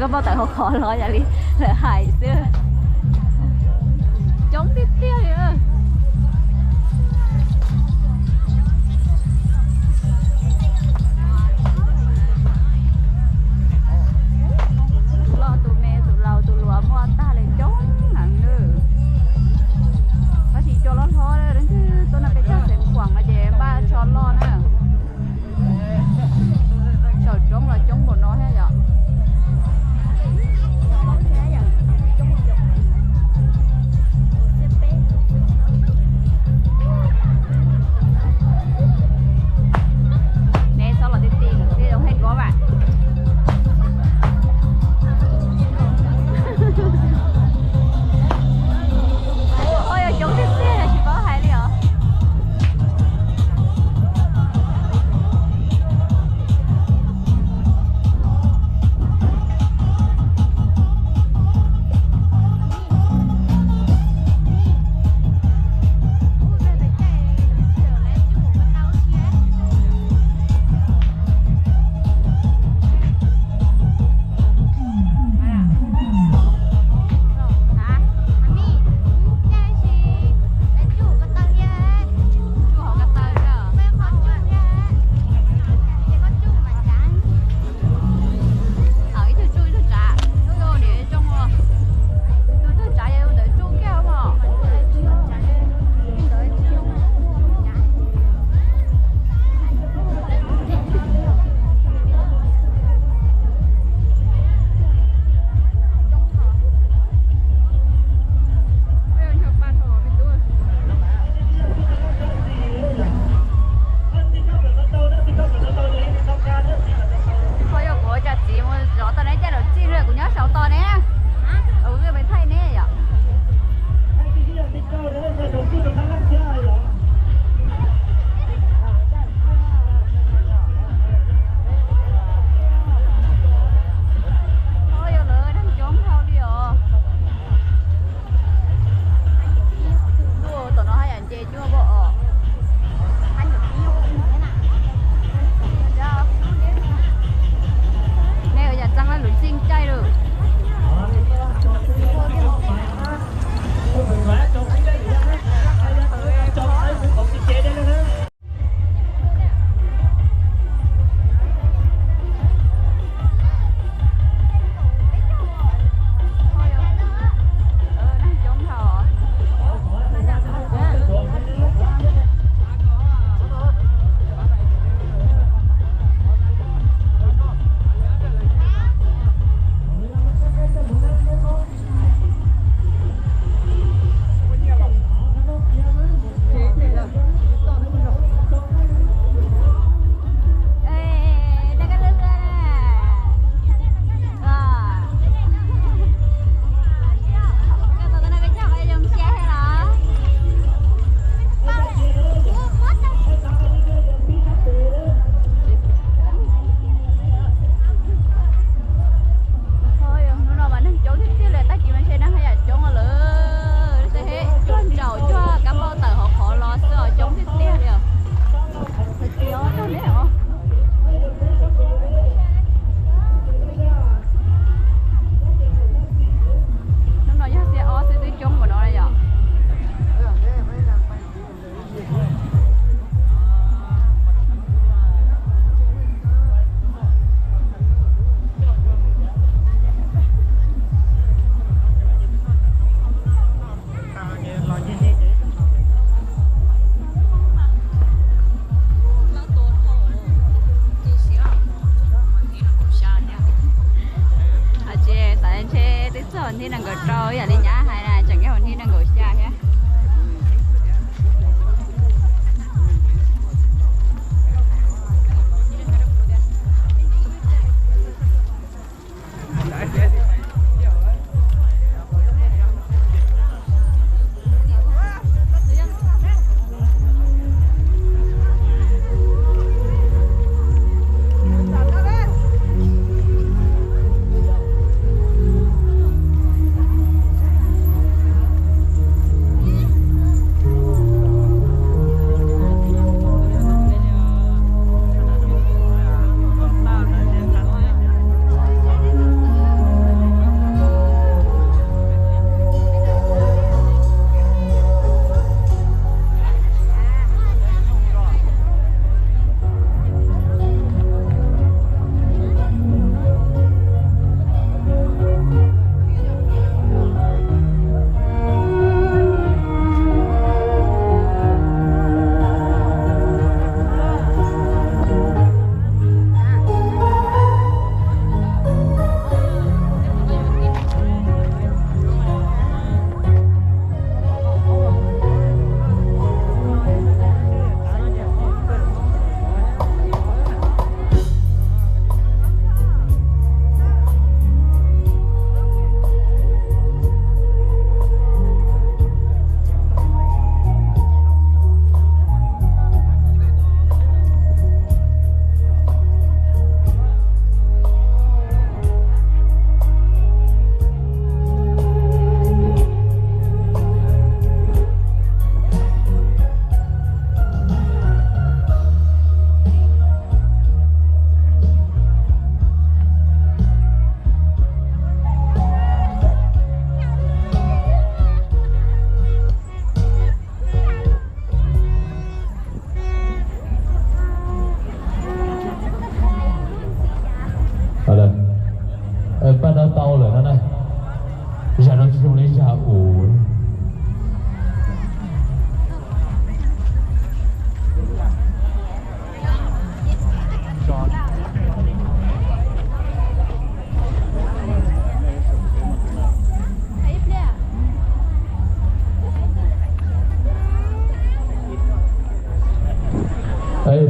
Poj tawm hauv qhov los yam li lawv hais xwb. Coob tiag tiag li. Tus loj tus me tus laus tus hluas muaj tag li coob heev li. Tab sis cua loj hlob, leej twg tuaj no peb caug Xeev Khuam no ces npaj tsho loj na. Saum roob los coob npaum no thiab yom.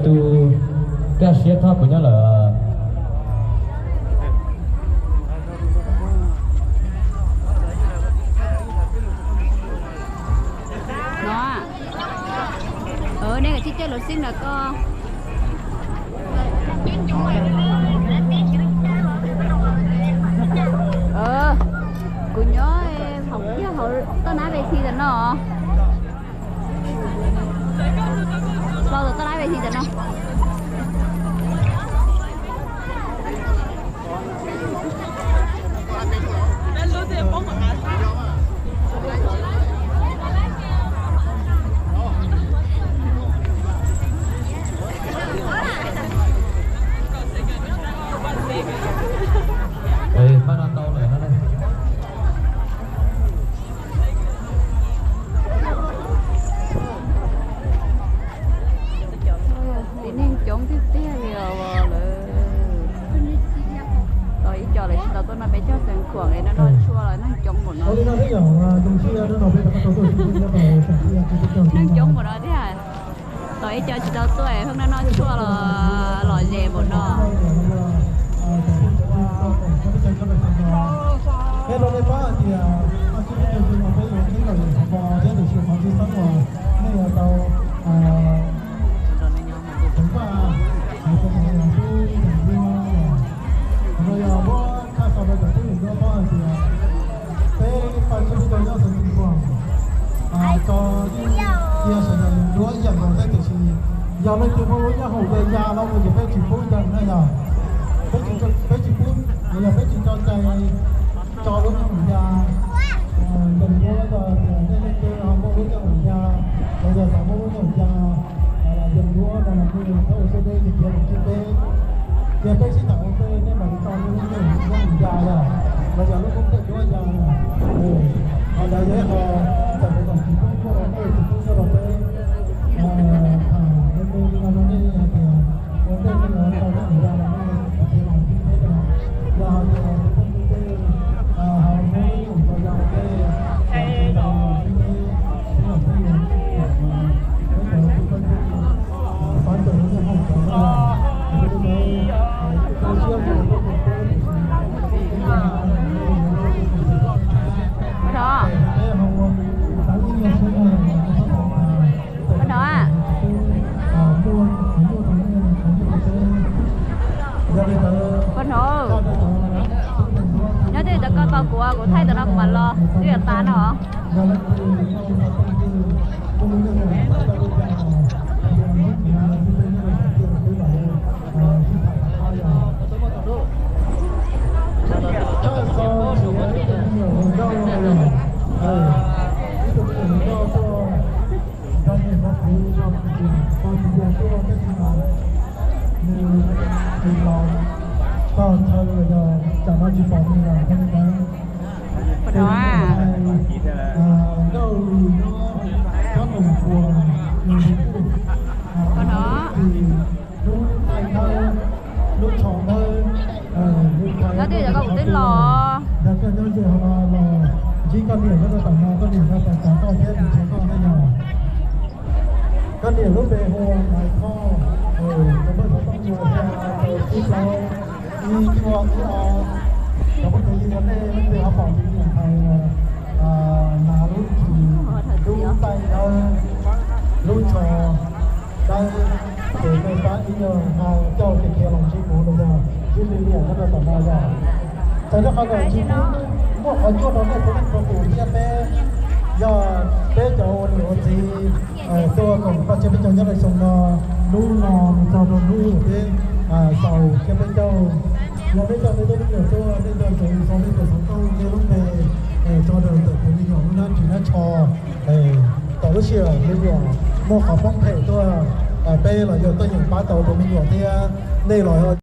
Tus kaj siab thoj kuv nyob lawm. No, nej kav tsij caij lus xib ntawm ko. Kuv nyob hauv kiag hauv toj nab ve thi ntawm no. Los toj nab ve thi ntawm no. Pab no tau lawm no. Tib neeg coob tiag tiag li os lawm. Tos ib co lawv tsis tau tuaj no peb coj xeev khuam es no no tshuaj los neeg coob npaum no. Neeg coob npaum no thiab. Tos ib co tsis tau tuaj es pheej no no tshuaj los lom zem npaum no. Peb rau nej paub hais tias peb cov no peb yuav ib los yog qhov ko thiab tiam sis qhov tsis txhob uas nej yuav tau ceev faj hais tias yog tub yog ntsuab, qhov no yog muab tshaj tau rau cov tub yog ntsuab paub hais tias peb pab tsis peb cov nyob xeev Xeev Khuam tso cia sawv daws yog ntsuab ib yam nkaus thiab tiam sis yog leej twg muaj lub nyob hauv ya ya no mus ces peb tsis pub ntawm na yog peb tsis pub, yog peb tsis tso cai tso lub nyob hauv ya. Yog ntsuab yog tias nej leej twg ho muaj lub nyob hauv ya los yog xav muaj lub nyob hauv ya los yog ntsuab no los nej txhob ua siab deb ces khiav los ntsib peb, cia peb sib tham ua ke nej mam li tso lub nyob hauv ya yom, los yog lub koob txawj ntsuab ya yom. Qhov ntawd yog ib qho txawm tias kom tsis pub nyob rau nej tsis pub nyob rau peb. Tham me me li no rau nej hais tias ua ntej nej yuav tso lub nyob hauv ya los nej khiav los ntsib peb, yog hais tias tus phooj ywg tej ho muab lub nyob hauv tso ya rau nej, Pog Hnov, nyob twj ywm ntawm koj tos kuv, kuv thaij ntawm no kuv mam los twb yuav tas no. Nws tus los txog chaw los yog tsam no tsis pom nws lawm, qhov ntawd. Pog Hnov, Nkauj Lwm nyob Kab Moos Puas, nws kuj lub nqaij ntawd, lub tsho ntawd, nyob twj ywm ntawm koj kuv twb los. Yog koj nyob ze ho los ntsib koj niam nyob rau tom no, koj niam nyob tom tom koj thiab nws nrhiav koj na yog. Koj niam lub npe hu ua Maiv Thoj, cov pej xeem Tooj Mus xa tau ib plaub ib cuaj ib ob. Cov phooj ywg yog nej leej twg ho pom tus niam ntawd hnav lub nqaij ntawd, lub tsho ntawd, ces nej pab ib nyuag ho coj kev khiav los ntsib kuv los yog ntsib li niam nyob rau tom no yog. Txawm rau qhov kom tsis pub muaj qhov cuag rau nej txhua leej txhua tus thiab peb yog peb cov ua niam ua txiv tuaj koom pab tsiab peb caug nyob rau xyoo no, hnub no mus txog rau hnub uas peb xaus tsiab peb caug. Yog peb coj peb tus me nyuam tuaj, nej nco ntsoov xaus nej tus xov tooj, nej lub npe, tso rau ntawm tus me nyuam lub hnab ris hnab tsho. Thaum lub sij hawm me nyuam muaj qhov poob phem tuaj, peb los yog tuaj yeem pab tau tus me nyuam thiab nej los